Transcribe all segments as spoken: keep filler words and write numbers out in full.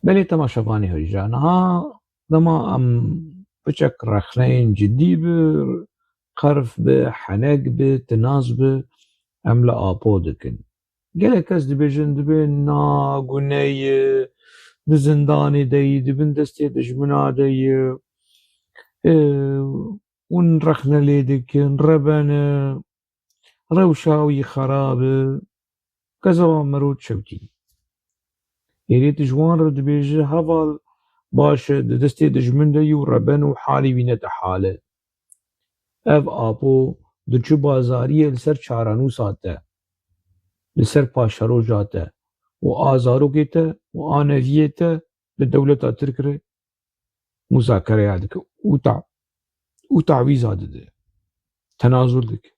Belê temaşevanê hêja, niha dema em piçek rexneyên cidî bi, qerf bi, henek bi, tinaz bi, em li Apo dikin. Gelek kes dibêjin, dibê na gune ye, di zindanê de yî, di bin destê dijmina de yî, e, hûn rexne lê dikin, rebene, rewşa wî xerab e, kezeba mero çewtî. Êrê tu ji wan re dibêje, heval, baş e, di destê dijmin de yî û reben û halî wî ne te hal e. Ev Apo diçû bazariyê li ser çarenûsa te, li ser paşeroja te û a zarokê te û a neviyê te li dewleta Tirk re muzakereya dike û ta-, û tawîza dide. Tenazul dike.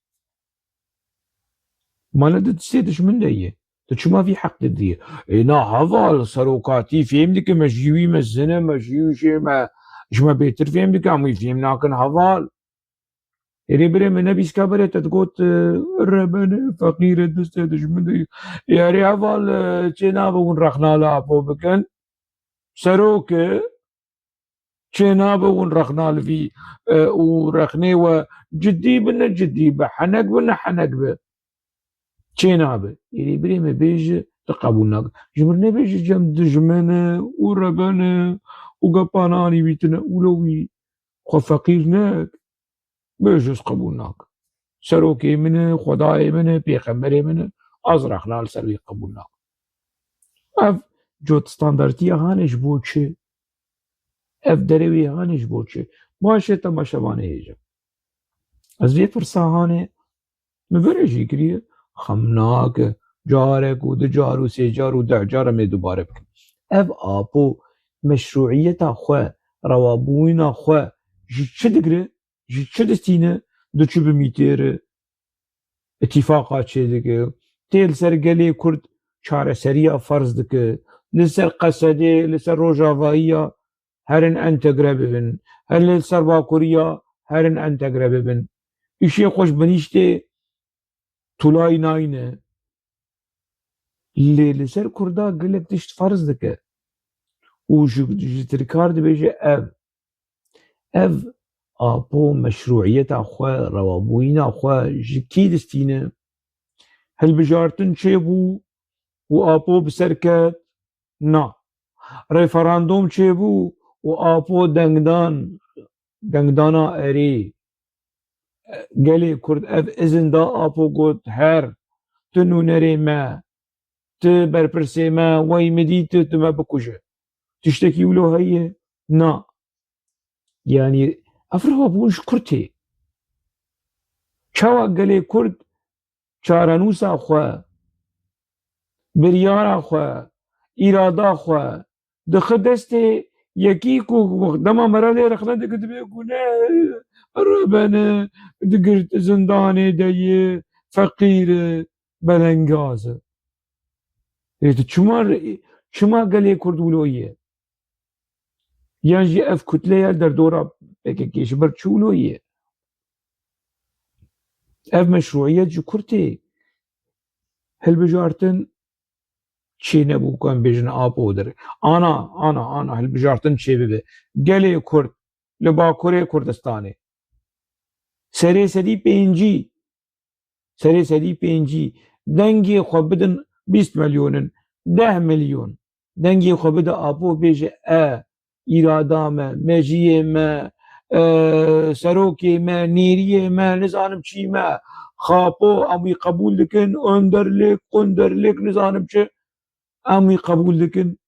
Ma ne di destê dijmin de ye. Tu çima vî heq didî? Ê na heval, serokatî fêm dike, me ji wî mezin e, me ji wî jê me, ji me bêtir fêm dike, em wî fêm nakin heval. Êrê birê min nebîska berê te digot, e, rebene, feqîr e, destê dijmin de ye. Ê erê heval, e, çê nabe hûn rexna li Apo bikin. Serok e, çê nabe hûn rexna li vî, e, û rexnê we cidî bi, ne cidî bi, henek bi, ne henek bi. Çê nabe. Êrê birê me bêje, tu qebûl nake. Ji min nebêje cem dijmin e û reben e û gepan anî wî tine û lo wî xwe feqîr nek. Bêje ez qebûl nakim. Serokê min e, xwedayê min e, pêxemberê min e, ez rexna li ser wî qebûl nakim. Ev cot standartiya hanê ji bo çi? Ev derewê hanê ji bo çi? Baş e, temaşevanê hêja. Ez vê pirsa hanê min berê jî kiriye, xem nake, carek û du car û sê car û deh car em ê dubare bikin. Ev Apo meşrûiyeta xwe, rewabûyîna xwe ji çi digire? Ji çi distîne? Diçû bi mîtêr e, îtîfaqa çêdike, tê li ser gelê Kurd çareseriya ferz dike, li ser Qesedê, li ser Rojavayiya herin entegre bibin, her li ser Bakuriya herin entegre bibin. Îşê xwe ji binîştê tulay nayne. Lê li ser Kurda gelek tişt ferz dike. Û ji, ji Tirkar dibêje ev. Ev Apo meşrûiyeta xwe, rewabûyîna xwe ji kî distîne? Hilbijartin çêbû û Apo bi ser ket? Na. Referandûm çêbû û Apo dengdan, dengdana erê. Gelê Kurd ev izin da, Apo got, her, tu nûnerê me, tu berpirsê me, wey min dî tu, tu me bikuje. Tiştekî wilo heye? Na. Yanî ev rewabûn ji kur tê? Çawa gelê Kurd çarenûsa xwe, biryara xwe, îrada xwe dixe destê yekî ku dema me re lê rexne dike, dibê ku ne, rebene, digirt zindanê de ye, feqîr e, belengaz e. Ê, tu çima, çima gelê Kurd wilo ye? Yan jî ev kutle ya derdora P K K ji ber çi wilo ye? Ev meşrûiyet ji kur tê? Hilbijartin çê nebû ku em bêjin Apo dir. Ana, ana, ana, hilbijartin çê bibe. Gelê Kurd li Bakurê Kurdistanê serê sedî pêncî, serê sedî pêncî dengê xwe bidin bîst milyon in, deh milyon. Dengê xwe bide Apo, bêje, e, îrada me, mejiyê me, e, serokê me, nêriyê me, nizanim çî me, Xapo, em wî qebûl dikin, Önderlik, Kunderlik, nizanim çi, em wî qebûl dikin.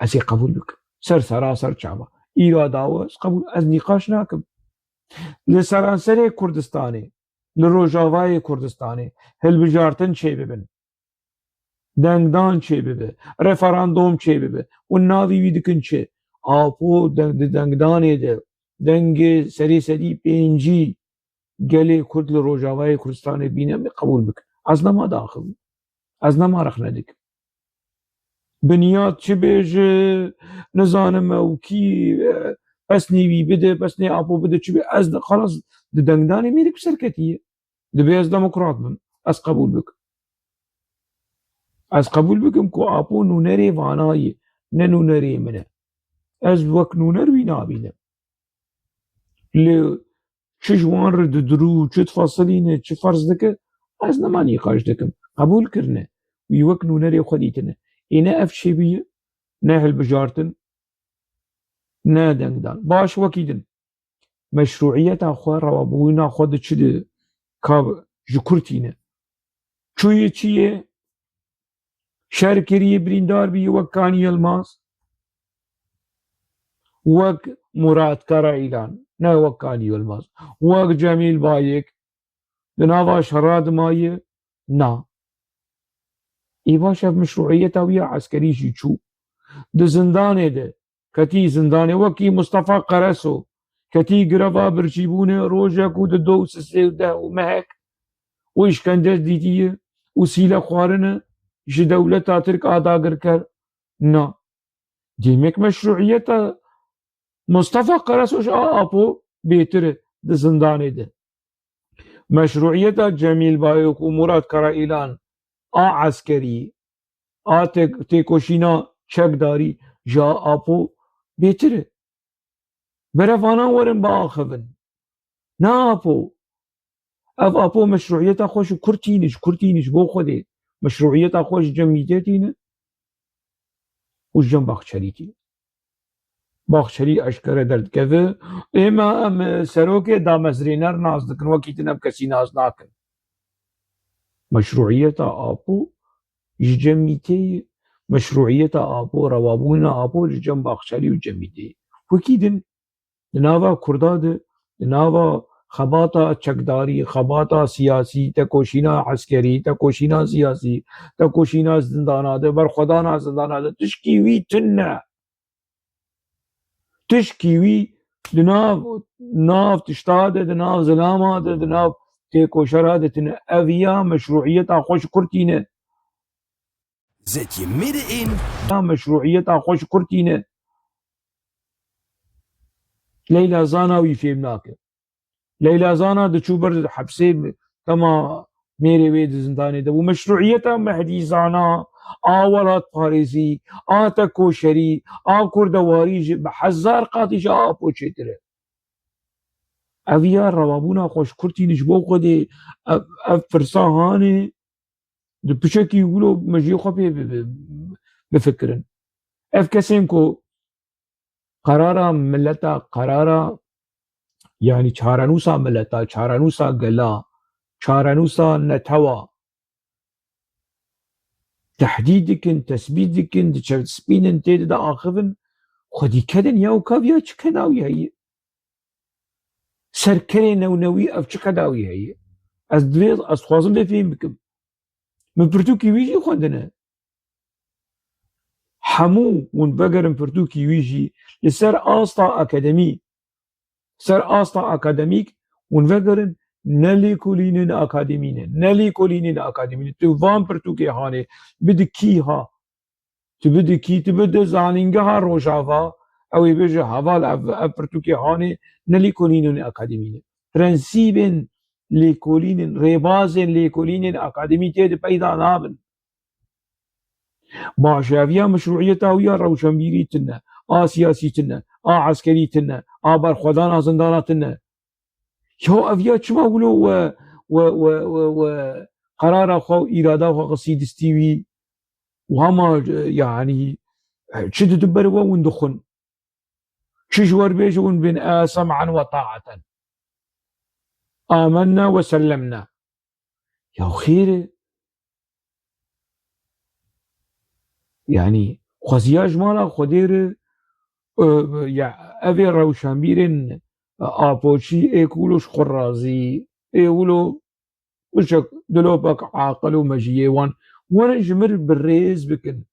Ez ê qebûl bikim. Ser sera, ser çava. Îrada we ez qebûl, ez nîqaş nakim. Li seranserê Kurdistanê, li Rojavayê Kurdistanê hilbijartin çêbibin. Dengdan çêbibe, referandûm çêbibe. Hûn navî wî dikin çi? Apo deng-, di dengdanê de dengê serê sedî pêncî gelê Kurd li Rojavayê Kurdistanê bîne, min qebûl bike. Ez nema daxivim. Ez nema rexne dikim. Binyat çi bêje, nizanim ew kî, e, pesnê wî bide, pesnê Apo bide, çi bê, ez de, xelas, di dengdanê mêrik bi ser ketiye. Dibê ez demokrat bim. Ez qebûl bikim. Ez qebûl bikim ku Apo nûnerê vana ye. ne nûnerê min e. Ez wek nûner wî nabînim. Lê çi ji wan re didirû, çi difasilîne, çi ferz dike, ez nema nîqaş dikim. Qebûl kirine. Wî wek nûnerê xwe dîtine. Ê ne ev çêbûye, ne hilbijartin, ne dengdan. Baş, wekî din. Meşrûiyeta xwe, rewabûna xwe di çi di ka ji kur tîne? Çûyê çi ye? Şer kiriye, birîndar bîye wek Kanî Yilmaz, wek Murat Karaîlan, ne wek Kanî Yilmaz, wek Cemîl Bayik, di nava şera de maye, na. Ê baş, ev meşrûiyeta wî ya eskerî jî çû. Di zindanê de ketî zindanê, wekî Mustafa Qereso, ketî greva birçîbûnê, rojek û di do û sisê û deh û mehek û îşkence dîtiye û sîle xwarine ji dewleta Tirk a dagirker. Na. Dêmek meşrûiyeta Mustafa Qereso ji a Apo bêtir e di zindanê de. Meşrûiyeta Cemîl Bayok û Murat Karaîlan a eskerî, a tê-, têkoşîna çekdarî ji a Apo bêtir e. Berevanan werin biaxivin. Na Apo. Ev Apo meşrûiyeta xwe ji kur tîne, ji kur tîne, ji bo Xwedê. Meşrûiyeta xwe ji cem mîtê tîne û ji cem Baxçelî tîne. Baxçelî eşkere derdikeve, ê me em serokê damezrêner nas dikin, wekî din ev kesî nas nakin. Meşrûiyeta Apo ji cem mîtê ye, meşrûiyeta Apo, rewabûna Apo ji cem Baxçelî û cem mîtê ye. Wekî din di nava Kurda de, di nava xebata çekdarî, xebata siyasî, tekoşîna eskerî, tekoşîna siyasî, tekoşîna zindana de, berxwedana zindana de, tişkî wî tune. Tişkî wî di nav, nav tişta de, di nav zilama de, di nav têkoşera de tune. Ev ya meşrûiyeta xwe ji kur tîne. Zetiyê mêrê ên. Ya meşrûiyeta xwe ji kur tîne. Leyla Zana wî fêm nake. Leyla Zana diçû ber hepsê, dema mêrê wê di zindanê de bû. Meşrûiyeta Mehdî Zana, a welatparêzî, a tekoşerî, a kurdewarî jî bi hezar qatî ji a Apo çêtir e. Ev ya rewabûna xwe ji kur tîne, ji bo Xwedê ev, ev pirsa hanê di piçekî wilo mejiyê xwe pê bi-, bi-, bifikirin. Ev kesên ku qerara mileta, qerara, yanî çarenûsa mileta, çarenûsa gela, çarenûsa netewa tehdîd dikin, tesbît dikin, diçespînin, tê de diaxivin, xwedî kedin ya û kaviya çi kedawî heye? Ser kerê newnewî ev çi qedawî heye? Ez divê, ez dixwazim vê fêm bikim. Min pirtûkî wî jî xwendine. Hemû hûn vegerin pirtûkî wî jî li ser asta akademî, ser asta akademîk hûn vegerin, ne lêkolînên akademî ne, ne lêkolînên akademî ne. Tu van pirtûkê hanê, bidi kî ha, Tu bidikî, tu bide zanîngeha Rojava, ew ê bêje heval ev, ev pirtûkê hanê ne lêkolînên akademî ne. Prensîbên lêkolînên, rêbazên lêkolînên akademî tê de peyda nabin. Baş e, ev ya meşrûiyeta wî ya rewşenbîrî tune, a siyasî tune, a eskerî tune, a berxwedana zindana tune. Ya ev ya çima wilo we, we, we, we, we qerara xwe û îrada xwe xistî distî wî û hema, e, yanî, e, çi didin ber we hûn dixwin. Çi ji we re bêje hûn bên, e, sem'an we ta'aten. Amenna we sellemna. Ya xêr e. Yanî xweziya ji mala Xwedê re, e, ya evê rewşenbîrên Apoçî ê ku wilo ji xwe razî, ê wilo biçek dilopek aqil û mejiyê wan, werin ji min re bi rêz bikin.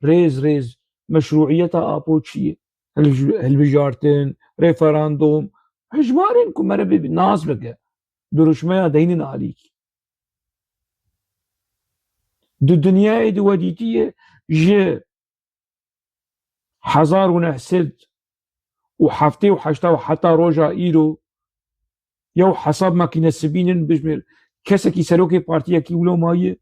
Rêz, rêz, meşrûiyeta Apo çi ye? Hilbij-, hilbijartin, referandûm, hejmarên ku mere bi nas bike. Duruşmeya deynên alîkî. Di dinyayê de we dîtiye ji hezar û neh sed û heftê û heşta û heta roja îro, yew hesab makîne sibînin bijmêr. Kesekî serokê partiyekî wilo maye,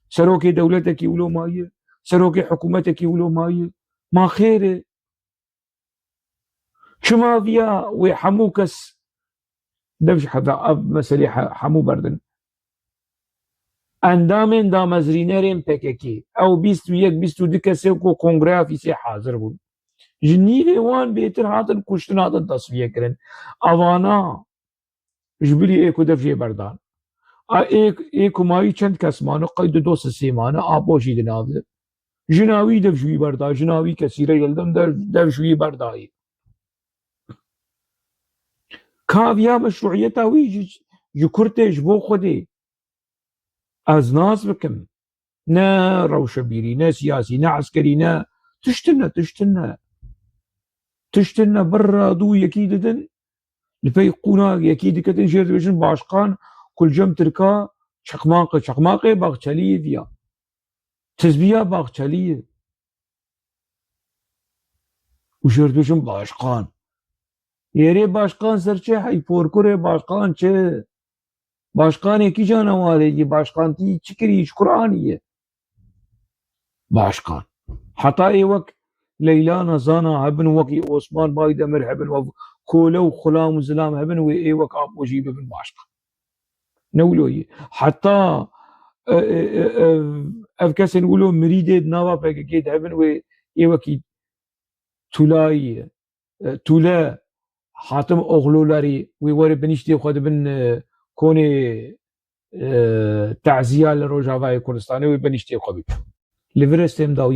serokê dewletekî wilo maye, serokê hikûmetekî wilo maye. Ma xêr e. Çima viya wê hemû kes dev ji heda ev meselê he-, hemû berdin? Endamên damezrînerên P K K, ew bîst û yek, bîst û du kesê ku kongreya Fîsê hazir bûn, ji nîvê wan bêtir hatin kuştin, hatin tasfiye kirin. Evana ji bilî ê ku dev jê berdan. A ê, ê ku mayî çend kes mane, qey du do sisê mane, Apo jî di nav de. Jina wî dev ji wî berda, jina wî kesîre yildim dev, dev ji wî berdayî. Ka viya meşruiyeta wî ji, ji kurtê ji bo Xwedê. Ez nas bikim. Ne rewşebîrî, ne siyasî, ne eskerî, ne tiştin ne, tiştin ne. Tiştin ne, birra dû yekî didin, li pey qûna yekî diketin, jêr dibêjin başkan, kulcem tirka, çeqmaqe, çeqmaqê Baxçeliyê viya. Tizbiya Baxçeliyê. Û jêr dibêjin başkan. Yerê başkan ser çi hey porkurê başkan çi? Başkanê kîjan ewalê yî? Başkantî çi kirî? Ji Kur'anî ye. Başkan. Heta ê wek Leyla Nezana hebin, wekî Osman Baydemir hebin, wek Kole û Xulam û Zilam hebin, wê ê wek Apo jî bibin başkan. Ne wilo yî. Heta, e, e, e, ev, ev kesên wilo mirîdê di nava P K K de hebin, wê ê wekî Tulayî, e, Tule Hatim Oxlularî wê were binîştê xwe dibin, e, konê, e, teziya li Rojavayê Kurdistanê wê binîştê xwe bî. Li vir estêm da